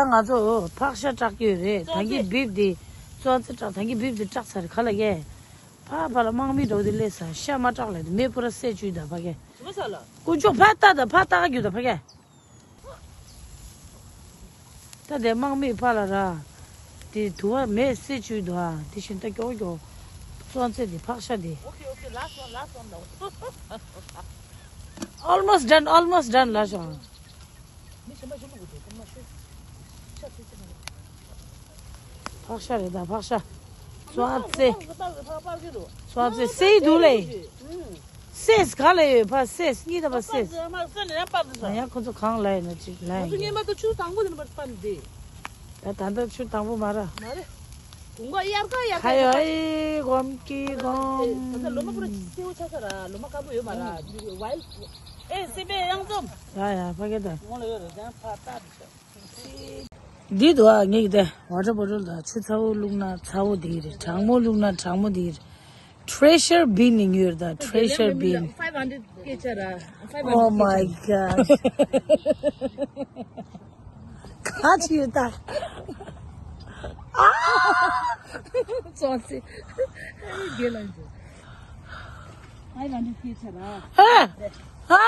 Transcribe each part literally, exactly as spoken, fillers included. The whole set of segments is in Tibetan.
ང་ཚོ་ཕག་ཤ་སྐྲག་གི་ཡོད་རེད། ད་གིན་བིབ་དེ་ཙོང་ཙེ་སྐྲག་ད་གིན་བིབ་དེ་སྐྲག་ཚར་ག་ལ་གས། ཕ་ཕ་ལ་དམག་མི་འགྲོ་དེ་ལས་ས་ཤ་མ་སྐྲག་ལ་དེ་མེ་ཕུ་ར་སེ་བཅུས་ད་ཕ་གས། ཀུ་ཅོ་ཕ་ཏ་ད་ཕ་ཏ་ག་རྒྱུ་ད་ཕ་གས། ད་དེ་དམག་མི་ཕ་ལ་ར། དེ་དུ་བ་མེ་སེ་བཅུས་ད་དེ་བཞིན་ད་མགྱོགས་མགྱོགས་ཙོང་ཙེ་དེ་ཕག་ཤ་དེ། Okay, okay, last one, last one now. Almost done, almost done ལ་ཤོག་ཕག་ཤ་རེད་ད་ཕག་ཤ། ཙོང་ཙེ། ཙོང་ཙེ་སེ་འདུག་ལེ། སེས་ག་ལ་ཡོད་ཕ་སེས་གཉིས་ད་ཕ་སེས། ཡང་ཁོ་ཚོ་གང་ལ་ཡོད་ན་ཅིག་ལ་ཡོད། ད་ད་ལྟ་ཆུ་དང་པོ་མ་ར། མ་རེད། དགུན་ཁ་དབྱར་ཁ་དབྱར་ཁ་ཁ་ཡོད་ཨེ་གོམ་གི་གོམ། ད་ལྟ་ལོ་མ་པུ་ར་སེའུ་ཆ་ས་ར་ལོ་མ་སྐམ་པོ་ཡོད་མ་ར། ཝའིལ། ཨེ་སི་པའི་གཡང་འཛོམས། ཡ་ཡ་ཕ་གི་ད། ངོ་ལ་ཡོད་ར་ཡང་ཕ་ཏ་དུ་ཤ། འདི་འདུག་ཨ་ངེད་ཀྱི་དེ་ཝ་ཊར་བོ་ཊལ་དང་ཆུ་ཚ་བོ་བླུགས་ན་ཚ་བོ་འདི་རེད། གྲང་མོ་བླུགས་ན་གྲང་མོ་འདི་རེད། ཊི་རེ་ཤར་བིན་ནི་ཡོད་ད། ཊི་རེ་ཤར་བིན། Five hundred སྐད་ཆ་ར། Oh my god. ག་ཅི་ཡོད་ད། ཙོང་ཙེ། དགེ་ལ་འཇོག Five hundred སྐད་ཆ་ར། ཧ། ཧ། ཨ་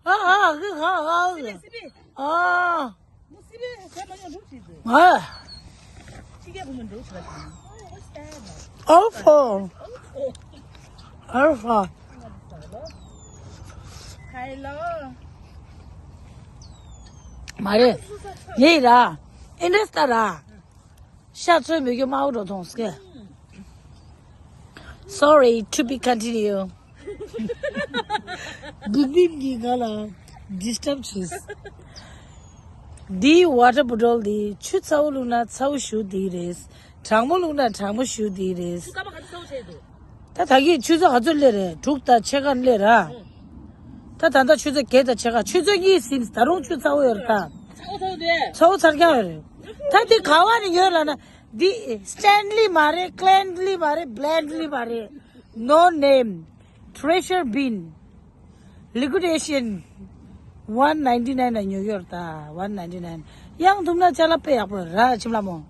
ཨ་ཨ་ཨ། སི་པི། ཨ། ཨ། ཨལ་ཕ། ཨལ་ཕ། མ་རེད། ངས་ར། ཨིན་ཌི་སི་ད་ར། ཤ་ཚོད་མི་རྒྱུ་དམར་པོ་འགྲོ་ཐོང་སྐད། Sorry, to be continue. བི་བི་གི་ང་ལ་ཌི་སི་ཊརབ་བྱས། འདིའི་ཝ་ཊར་བོ་ཊལ་འདི་ཆུ་ཚ་བོ་བླུགས་ན་ཚ་བོ་ཞུ་འདི་རེད། གྲང་མོ་བླུགས་ན་གྲང་མོ་ཞུ་འདི་རེད། ད་ད་གིན་ཆུ་ཚོད་ག་ཚོད་སླེབས་རེད། དྲུག་དང་ཕྱེད་ཀ་སླེབས་ར། ད་ད་ལྟ་ཆུ་ཚོད་བརྒྱད་དང་ཕྱེད་ཀ་ཆུ་ཚོད་གཉིས་ཟིན། ད་རུང་ཆུ་ཚ་བོ་ཡོད་རེད་ད། ཚ་བོ་ཚ་བོ་དེ། ཚ་བོ་ཚར་རྐྱང་ཡོད་རེད། ད་འདི་ག་བ་ནས་ཡོད་ལབ་ན་འདི་སི་ཊན་ལི་མ་རེད། ཀི་ལན་ལི་མ་རེད། བྷི་ལན་ལི་མ་རེད། No name. Treasure bin. Liquidation. One ninety nine ལ་ཉོ་ཡོད་རེད་ད། One ninety nine. གཡང་ཐུབ་ན་ཅ་ལག་དཔེ་ཡག་པོ་རེད་ད་ཁྱིམ་ལ་མོ།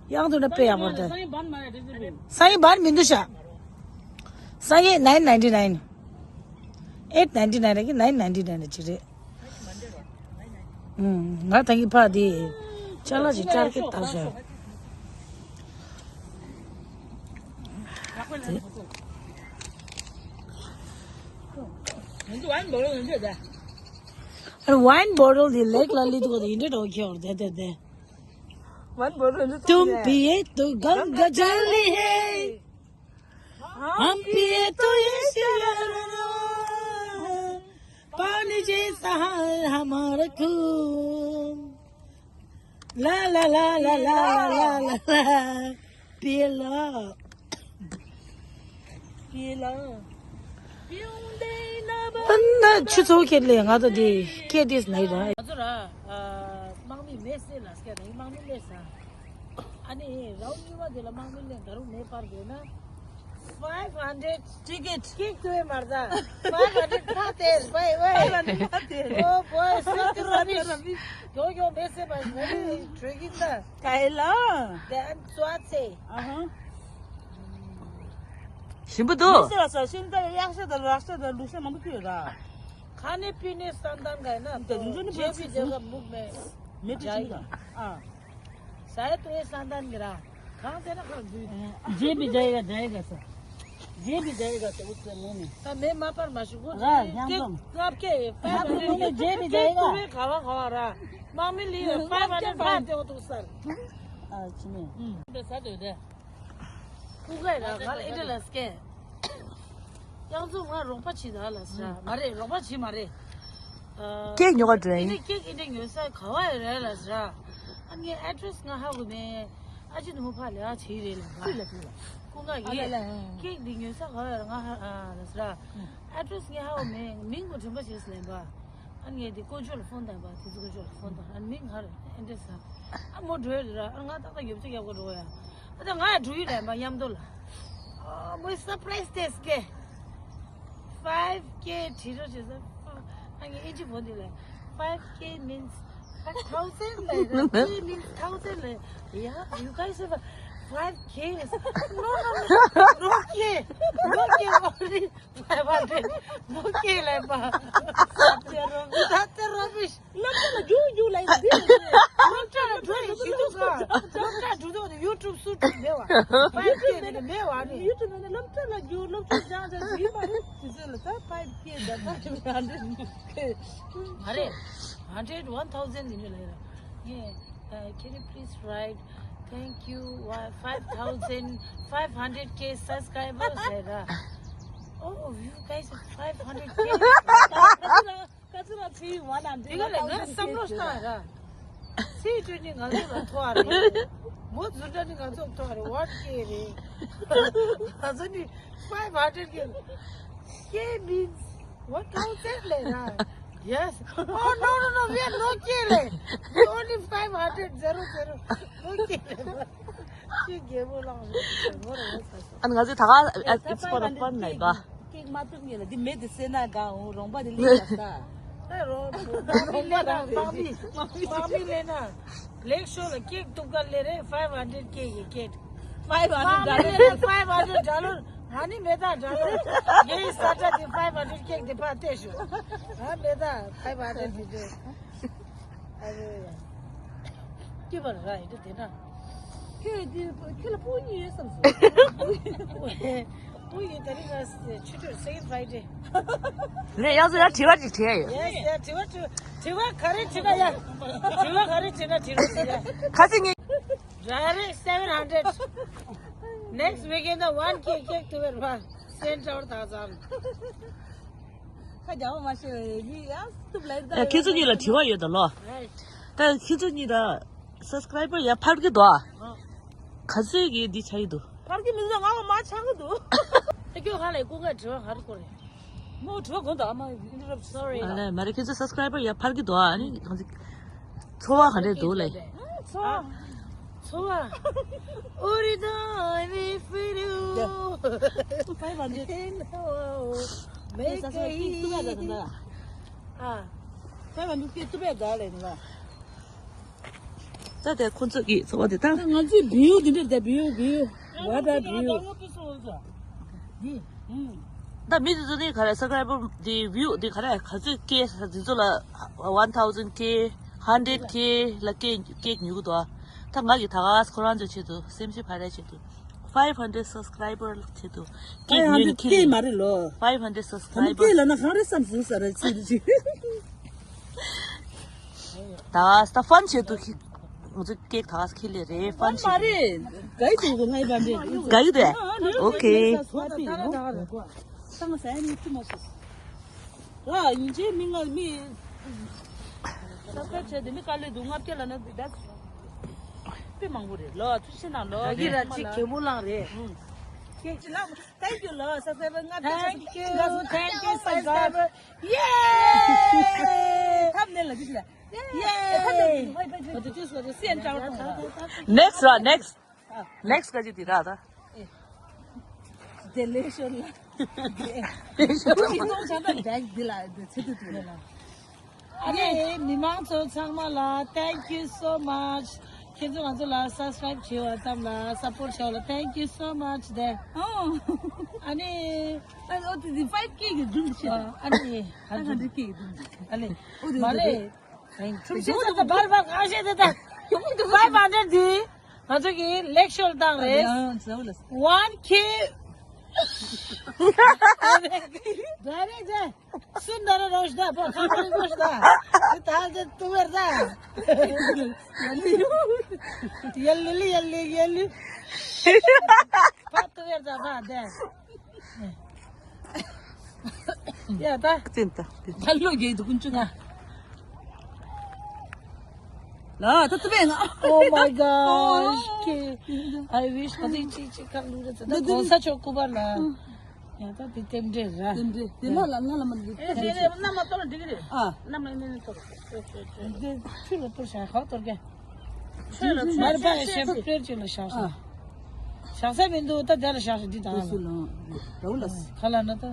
གཡང་ཐུབ་ན་དཔེ་ཡག་པོ་རེད་ད། སང་ཉིན་བན་མི་འདུག་ཤག་སང་ཉིན་nine ninety nine. Eight ninety nine རེད་ཀྱི་nine ninety nine ཅིག་རེད། ང་ད་གིན་ཕ་དེ་ཅ་ལག་ཅིག་སྐྱར་སྐྱེ་བཏང་ཤག་ཨ་ཝའིན་བོ་ཊལ་དེ་ལེགས་ལ་ལི་དུ་གོ་དེ་ཡིན་འདྲ་འགྲོ་ཁྱེར་དེ་དེ་དེ། ཝའིན་བོ་ཊལ་དེ་ཏུམ་པི་ཡེ་ཏུ་གང་ག་ཇལ་ལི་ཧེ། ཧམ་པི་ཡེ་ཏུ་ཡེ་ཤི་ཡ་ར་ར། པ་ནི་ཇེ་ས་ཧ་ཧ་མ་ར་ཁུ། ལ་ལ་ལ། པི་ལ། པི་ལ། ཨ་ན་ཆུ་ཚོད་ཁྱེར་ལས་ང་ཚོ་དེ་ཁྱེར་དེས་ནའི་ར། ང་ཚོ་ར། དམག་མི་མེད་སྲིད་ལ་སྐད་དང་དམག་མི་མེད་ས། ཨ་ནི་རའུན་གཉིས་པ་དེ་ལ་དམག་མི་ལེན་ད་རུང་མེད་པར་དགོས་ན། Five hundred ticket. Kick to him, Martha. Five hundred ཁ་དེར་བའི་ཝེ། Five hundred ཁ་དེར། Oh boy, such rubbish. ཡོ་ཡོ་མེད་སེ་བ་ནི་དྲོད་ཀྱི་ད། ཀའི་ལ། Then ཙོ་ཚེ། ཨ་ཧ། ཞིམ་པོ་འདུག་མེད་སེ་བ་ས་ཤིན་ད་གཡག་ཤ་དང་རག་ཤ་དང་ལུག་ཤ་མང་པོ་ཁྱེར་ཡོད་ར། ཁ་ནས་པི་ནས་སང་དང་ག་ན་དེ་ལུག་ཤ་ནི་ཇེ་པི་ཇེ་ག་མུག་མེ། མེ་ཏི་ཅིག་ཨ། ས་ཡ་ཏུ་ཨེ་སང་དང་གི་ར། གང་ཟེར་ན་ཁོ་འདུས། ཇེ་བི་ཇེ་ག་ཇེ་ག་ས། ཇེ་བི་ཇེ་ག་ས་འུ་ཚོའི་ངོ་ནས། ད་མེ་མ་པར་མ་ཞུ་གོ་ར་ཇེ་ཡང་ཀེ་ཙམ། ཀབ་ཀེ་ཕའི་ཧ་ཧན་ཌེ་ཌི་ཀེ་ཇེ་བི་ཇེ་ག་ཀེ་ཀེ་ཀེ་ག་བ་ག་བ་ར། མང་མི་ལི་ཕའི་ཧན་ཌེ་ཌི་ཕའི་ཧན་ཌེ་ཌི་འོ་ཏུ་སར། ཨ་ཅི་ནས། ཨུམ། དེ་ས་དོད་དེ། ཀུ་ཀའི་ར་ང་ལ་ཨེ་འདྲ་ལ་སྐད། གཡང་འཛོམས་ང་རོགས་པ་བྱེད་ད་ལ་ཟེར། མ་རེད་རོགས་པ་བྱེད་མ་རེད། ཨ། ཀེག་ཉོ་ག་འགྲོ་ཨེ་ཡིན། འདི་ཀེག་ཨེ་འདྲ་ཉོ་ས་ག་བ་ཡོད་རེད་ལ་ཟེར། ཨ་ངའི་ཨེ་ཌི་རེ་སི་ང་ཧ་གོ་མེད། ཨ་ཅེ་ནུ་མོ་ཕ་ལས་ཨ་བྱེད་རེད་ལ་ཟེར། ཀུ་ཀ་གིས་ཀེག་འདི་ཉོ་ས་ག་བ་ཡོད་རེད་ང་ཧ་ཨ་ལ་ཟེར། ཨེ་ཌི་རེ་སི་ངའི་ཧ་གོ་མེད། མིང་གོ་དྲན་པ་བྱེད་ཟེར་ལན་པ། ཨ་ངས་དེ་ཀོ་ཅོ་ལ་ཕོན་བཏང་པ་དེ་ཚོ་ཀོ་ཅོ་ལ་ཕོན་བཏང་ཨ་མིང་ཧ་རེད་ཨེ་འདྲ་ཟེར། ཨ་མོ་འགྲོ་ཡོད་རེད་ར་ཨ་ང་ཏག་ཏག་ཡོབ་ཅག་ཡག་པོ་འགྲོ་ཡ། ཨ་ད་ང་ཡང་འགྲོ་ཡི་ལན་པ་མཉམ་དུ་ལ། ཨ་མོས་སར་པ་རའི་སི་ཏེས་ཀེ། Five K བྲིས་རོགས་བྱེད་ས། ཨ་ངས་ཨིན་ཇི་བོ་འདི་ལ། Five K means Thousand like that. K means thousand like. Yeah, you guys have a five K. No, no, no, no K, no K, only five hundred. No K like that. That's a rubbish. སློབ་གྲྭ་ལ་རྒྱུགས་རྒྱུགས་ལ་ཡིན་འདི་རེད། སློབ་གྲྭ་ལ་འགྲོ་ཡི་ཤི་འདུག་ག་སློབ་གྲྭ་འགྲོ་དུས་ཡུ་ཊུབ་སུ་ཊུབ་མེད་བ། ཕའིབ་ཀེ་མེད་ན་མེད་བ་རེད། ཡུ་ཊུབ་མེད་ན་སློབ་གྲྭ་ལ་རྒྱུགས་སློབ་ཆུང་སྦྱང་བྱས་ཡིན་པ་རེད། དེ་ཚོ་ལ་ད་ཕའིབ་ཀེ་ད་ད་ཧན་ཌེ་རེཌ་ཀེ། མ་རེད། ཧན་ཌེ་རེཌ་ཝན་ཐའུ་ཟེན་ཡིན་ལ་ཡ། ངས། Uh, can you please write thank you, uh, five thousand five hundred K subscribers ལ་ཡ། Oh, you guys have five hundred K. ཀ་ཚི་ར་ཚི་ཝན་ཧན་ཌེ་རེཌ། དེ་ག་ལས་ང་བསམ་བློ་བཏང་ར། ཚིག་བྲིས་ནི་ང་ཚོ་ལ་ཐོག་རེད། མོ་རྫུ་འཕྲུལ་ནི་ང་ཚོ་ཐོག་རེད། ཝན་ཀེ་རེད། ང་ཚོ་ནི་ཕའིབ་ཧན་ཌེཌ་ཀེ། ཀེ་མིན་ཝན་ཐའུ་ཟེན་ལས་ར། Yes. Oh, no, no, no, we are no K ལས། We only five hundred, zero, zero. No K ལས། ཅི་རྒྱལ་པོ་ལངས་རེད། ཨ་ང་ཚོ་ད་ག་it's for the fun ལས་པ། ཀེག་མ་ཐུབ་ངེས་ལ་འདི་མེད་དེ་སེ་ན་གང་འོང་རོང་པ་དེ་ལེགས་ཡ་ས། ད་རོང་པ་རོང་པ་དང་དམག་མི་དམག་མི་ལས་ན་ལེགས་ཤོ་ལ་ཀེག་གཏུབ་ག་ལེ་རེ་five hundred K གི་ཀེག five hundred ཌོ་ལར། Five hundred ཌོ་ལར། ཨ་ནི་མེད་ད་ཌོ་ལར། ངའི་ས་ཆ་དེ་five hundred ཀེག་དེ་ཕར་བལྟས་ཤོག་ཨ་མེད་ད་five hundred དེ་དེ། ཨ་རེ། སྐྱིད་པ་ར་ཡིན་དེ་ན། ཁྱོད་དེ་ཁྱོད་ལ་སྤུན་གཉིས་ཡོད་བསམ་སོང་། སྤུན་གཉིས་ད་རིང་ང་ཆུ་ཚོད་second Friday། ངས་ཡང་སོ་ཡང་དྲི་བ་ཅིག་དྲིས་ཡོད། Yes, yes, དྲི་བ་དྲི་བ་དྲི་བ་ག་རེ་དྲི་ན་ཡ། དྲི་བ་ག་རེ་དྲི་ན་དྲི་རོགས་བྱེད་ཡ། ཁ་སང་ངས། Direct seven hundred. Next weekend the one K cake to be run. Send our thousand. ཁ་རྒྱག་པ་མ་ཤེས་པའི་མི་ཡང་སུབ་ལེར་ད། ཁྱེད་ཚོ་གཉིས་ལ་དྲི་བ་ཡོད་ད་ལོ། Right. ད་ཁྱེད་ཚོ་གཉིས་ལ་སབ་སི་ཀ་རའི་བར་ཡར་འཕར་གྱི་འདུག་ཨ། ག་ཚོད་ཀྱིས་འདི་ཆགས་ཀྱི་འདུག་འཕར་གྱི་མི་འདུག་ང་ག་མ་ཆགས་ཀྱི་འདུག་ཨ་ཁྱོད་ཧ་ལས་སྐུ་ངལ་དྲི་བ་ག་རེ་སྐོར་རེད། མོ་དྲི་བ་གོ་འདུག་ཨ་མ་interrupt. Sorry. ཨ་ལས་མ་རེད། ཁྱེད་ཚོ་སབ་སི་ཀ་རའི་བར་ཡར་འཕར་གྱི་འདུག་ཨ། ཨ་ནི་གང་ཚེ་ཚོར་བ་ག་འདྲས་འདུག་ལས། ཚོར་བ། ཚོར་བ། ཨོ་རི་ད་ཨ་མི་ཧྥི་རུ། ཕའིབ་ཧན་ཌེཌ། མེ་ས་ས་ཀེག་ཏུ་བས་ད་ད། ཨ། ཕའིབ་ཧན་ཌེཌ་ཀེག་ཏུ་བས་ད་ལས་ནི་ལ། ད་དེ་ཁོ་ཚོ་གི་ཚོར་བ་དེ་ད། ང་ཚོའི་བིའུ་དེ་འདྲ་དེ་བིའུ་བིའུ། What a view. ད་མི་དེ་ཚོ་ནི་ག་རེ་སབ་སི་ཀ་རའི་བར་དེ་བིའུ་དེ་ག་རེ་ག་ཚོད་སྐྱེས་ས་དེ་ཚོ་ལ་one thousand K, hundred K ལ་སྐྱེས་སྐྱེས་ཉུལ་གི་འདུག་ད་ང་གི་ད་ག་ཁོ་རང་ཚོའི་ཆེད་དུ་སེམས་ཤུགས་འཕར་ཡའི་ཆེད་དུ། Five hundred subscriber ལ་ཆེད་དུ། ཀེག་ཉོས་ནས་ཁྱེར། Five hundred K མ་རེད་ལོ། Five hundred subscriber ཀེག་ལ་ན་གང་རེད་བསམ་སོང་ས་རེད་ཚིག་རེ་ཅིག་ད་ད་ཕན་བྱེད་དུ་ཁྱི། ང་ཚོ་ཀེག་ད་ཁྱི་ལས་རེད་ཕན་བྱེད། མ་རེད། ག་ཡི་དུ་ང་ཡི་བ་འདྲེ། ག་ཡི་དེ། ཨོ་ཁེ། ས་ས་ཡ་ནི་ཐུ་མ་སོ། ལ་ཡིན་ཅེ་མི་ང་མི། ས་ས་བྱས་དེ་མི་དཀའ་ལས་འདུག་ལྔ་བརྒྱ་ལ་ན་ད། དཔེ་མང་པོ་རེད་ལོ། ཐུགས་རྗེ་གནང་ལོ། ད་གི་ར་ཅིག་གད་མོ་ལངས་རེད། ཁྱེད་ཀྱི་ལ། Thank you ལོ། སབ་སི་ཀ་རའི་བར་ལྔ་བརྒྱ། Thank you, thank you, subscriber. Yay! ཐབ་ནས་ལ་ཅིག་ལ། Yay! Next ར་next. Next ག་ཅི་དེ་ར་ད། དེ་ལས་ཤོར་ལ། དེ་ལས་ཤོར་ལ། དེ་ལས་ཤོར་ལ། ཨ་ནི་མི་མང་ཚོ་ཚང་མ་ལ་thank you so much. ཁྱེད་ཚོ་ང་ཚོ་ལ་subscribe བྱས་པ་ཙམ་ལ་support བྱས་པ་ལ་thank you so much དེ། ཨོ། ཨ་ནི། ཨ་ཨོ་དེ་དེ་five K གི་སྒྲུང་ཞིག་ཨ་ནི། ཨ་ནི་five K གི་སྒྲུང་ཞིག་ཨ་ནི། ཨོ་དེ་མ་རེད། Thank you. ཁྱེད་ཚོ་ད་བར་བར་ག་ཤེད་དེ་ད། five hundred དེ། ང་ཚོ་གི་ལེགས་ཤོར་བཏང་རེད། One K. Direct དེ། སུ་འདར་རོ་ཤ་ད་པོ་ཁ་པོ་རོ་ཤ་ད། དེ་ད་དེ་ཏུ་བེར་ད། ཡལ་ལི་ཡལ་ལི་ཡལ་ལི། ཕ་ཏུ་བེར་ད་ཕ་དེ། ཡ་ད། ཙིན་ད། ད་ལོ་གེ་དུ་ཀུན་ཅུ་ན། ལ་ད་ཏུ་བེ་ན། Oh my gosh. I wish ཁ་ཅིག་ཅིག་ཅིག་ཁ་ལུ་རེ་ད་གོང་ས་མཆོག་སྐུ་པར་ལ། ཡང་ད་དེ་རྟེན་འབྲེལ་ར། རྟེན་འབྲེལ་དེ་ལ་ལ་ལ་མ་འདི། ཨེ་དེ་ནས་གནམ་ལ་གཏོར་འགྲིག་གི་རེད། ཨ། གནམ་ལ་ནས་གཏོར། འདི་ཆུ་ལ་གཏོར་བྱ་ཧོ་གཏོར་གེ། ཆུ་ལ་ཆུ་མར་པ་ཡ་ཤེ་པ་སྤྲེལ་ཅིག་ལ་བཞག་ཤ། བཞག་ས་མི་འདུག་ད་དེ་ལ་བཞག་ཤ་འདི་དང་། ཁ་ལ་ན་ད།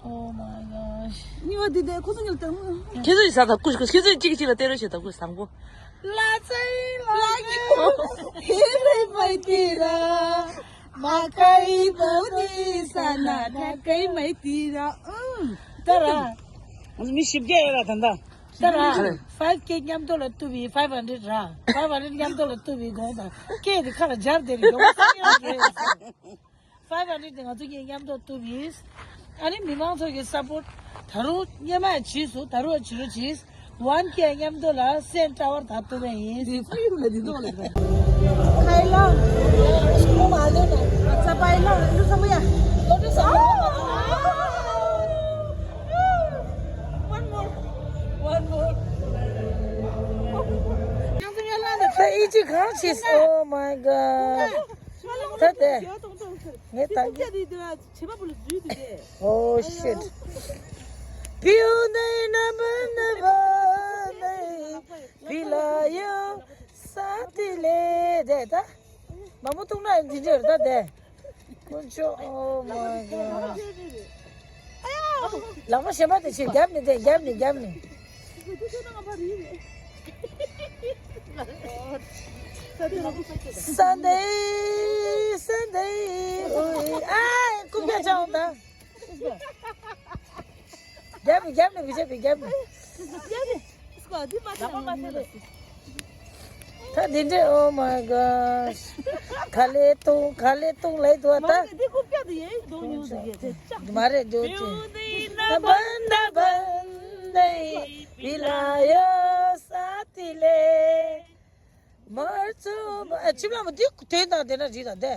Oh my gosh. ཉི་མ་འདི་དེ་ཁོ་ཚོ་ཉལ་དང་། ཁྱེད་ཚོ་ཡི་ས་ད་ཀུ་ཤུ་ཁྱེད་ཚོ་གཅིག་གཅིག་ལ་སྟེར་རོགས་བྱེད་ད་ཀུ་བཟང་པོ། ལ་ཙའི་ལ་ཉི་མ་ཧེ་རེ་མ་ཏི་ར། མ་ཀའི་པོ་ནི་ས་ན་ད་ཀའི་མ་ཏི་ར། ཨུམ། ད་ར། མི་ཞིབ་རྒྱས་ཡོད་ལ་ད་ད། ད་ར། five K མཉམ་དུ་ལ་བཏུབ་པའི་five hundred ར། five hundred མཉམ་དུ་ལ་བཏུབ་པའི་དགོངས་དང་། སྐད་དེ་ཁ་ལ་སྦྱར་དེ་རེད་ཡོང་སང་ཡོང་རེད། five hundred དེ་ང་ཚོ་གཉིས་མཉམ་དུ་བཏུབ་ཡིན། ཨ་ནི་མི་མང་ཚོ་གི་སཔོརྚ་ད་རུང་སྙན་མ་བྱས་སོང་། ད་རུང་བྱེད་རོགས་གྱིས། one K མཉམ་དུ་ལ་སེན་ཊ་ཝར་ད་བཏུབ་པ་ཡིན། དེ་ཕུ་ཡུག་ལ་འདི་དོག་ལ་ད། ཁའི་ལ། ཁོ་མ་ལེ་ན། ས་པའི་ལ་ལུ་ས་མ་ཡ། ལོ་ཏུ་ས་མ། One more. One more. ད་ཨི་ཅི་གང་བྱེད། Oh my god. ད་དེ། ངས་ད་གི། Oh shit. བི་ལ་ཡོ་ས་ཏི་ལེ་དེ་ད། མ་མོ་ཐུག་ན་འདི་འདྲ་རེད་ད་དེ། དཀོན་མཆོག Oh my god. ལག་པ་གཞན་པ་དེ་ཆེ་རྒྱབ་ནས་དེ་རྒྱབ་ནས་རྒྱབ་ནས། Sunday, Sunday, ཨའི་རྐུབ་བཀྱག་ཆགས་འོང་ད། རྒྱབ་ནས་རྒྱབ་ནས་བི་ཆ་བི་རྒྱབ་ནས། ད་འདི་འདྲས། Oh my gosh. ག་ལེ་ཏུང་ག་ལེ་ཏུང་ལེ་དུ་ཨ་ད། མ་རེད་འགྲོ་ཅི། ད་བན་ད་བན་ནེ་བི་ལ་ཡོ་ས་ཏི་ལེ། མར་ཚོ་ཨ་ཆིབ་ལ་མ་འདི་དེ་དང་དེ་ན་རི་དང་དེ།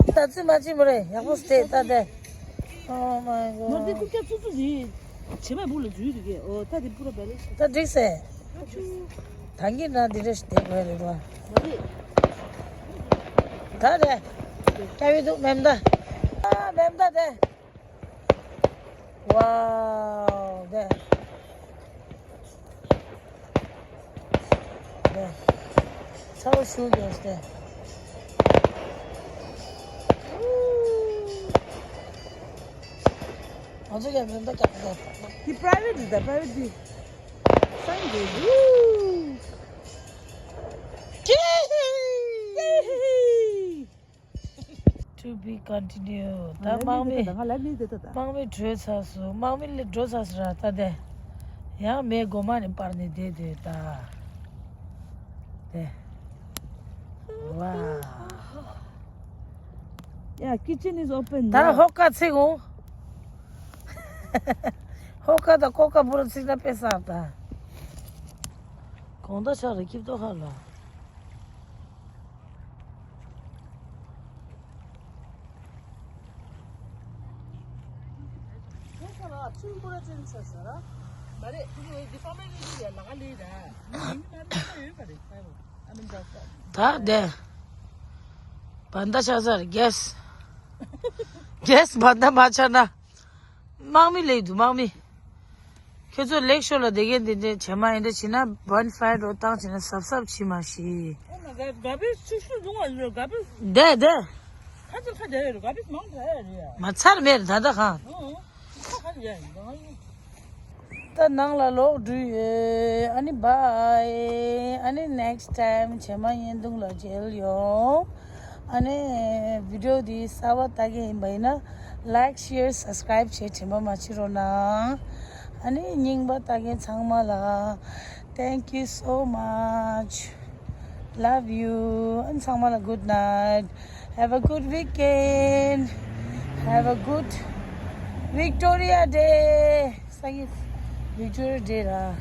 ད་ཙི་མ་ཅི་མོ་རེད། ཡག་པོ་སྟེ་ད་དེ། Oh my god. ད་འགྲིག་སེ། ད་གིན་ན་འདི་འདྲ་ཞིག་བསྡད་དགོས་རེད་བ། ད་རེད། སྐྱ་བོའི་འདུག་མེ་མདའ། ཨ་མེ་མདའ་དེ། ཝའོ་དེ། དེ། ཚ་བོ་ཞུ་དགོས་དེ། ང་ཚོ་ཡང་མེ་མདའ་རྒྱག་གི་འདུག་དེ་private རེད་ད། private དེ། སངས་རྒྱས། To be continue. ད་དམག་མི། དམག་མི་བྲོས་ཚར་སོང་། དམག་མི་ལས་འགྲོ་ཚར་སོང་ར་ད་དེ། ཡང་མེ་སྒོ་མ་ནས་སྤར་ནས་བསྡད་དུས་ད། དེ། ཝའོ། Yeah, kitchen is open. ད་ཧོ་ཀ་ཚིག་འོང་། ཧོ་ཀ་དང་ཀོ་ཀ་བུ་རུ་ཚིག་ན་དཔེ་བསགས་ད། གོང་ད་ཆག་རེ་སྐྱིབ་ཏོ་ཧ་ལ། ད་དེ། བན་ད་ཆགས་ཚར། གེས། གེས་བན་ད་མ་ཆགས་ན། དམག་མི་ལེགས་འདུག་དམག་མི། ཁྱོད་ཚོ་ལེགས་ཤོར་ལ་བསྡད་མཁན་དེ་འདྲས་བྱེད་མ་ཡིན་འདྲ་བྱེད་ན་bonfire འགྲོ་བཏང་བྱས་ན་གཟབ་གཟབ་བྱེད་མ་ཤེས། ཨོ་མ་ག་ག་བེ་ཆུ་ཤུ་འདུག་ཨ་ཡོད་ག་བེ། དེ་དེ། ཁ་ཅིག་ཁ་བདེ་ཡོད་ག་བེ་མང་དྲགས་ཡོད་རེད། མ་ཚར་མེད་རེད་ད་ལྟ་གང་། ཨོ་ཁ་ཁ་ཡ་ཡིན་ག་ཡིན། ད་ནང་ལ་ལོག་འགྲོ་ཡོད། ཨ་ནི་bye. ཨ་ནི་next time བྱེ་མ་བརྙན་ཐུང་ལ་མཇལ་ཡོང་། ཨ་ནི་video འདི་གསར་པ་ལྟ་མཁན་ཡིན་པ་ཡིན་ན་like, share, subscribe བྱེད་དྲན་པ་མ་བརྗེད་རོགས་གནང་། ཨ་ནི་རྙིང་པ་ལྟ་མཁན་ཚང་མ་ལ་thank you so much. Love you. ཨ་ནི་ཚང་མ་ལ་good night. Have a good weekend. Have a good Victoria Day. སང་ཉིན་Victoria Day ར།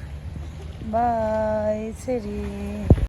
Bye. ཚེ་རིང་།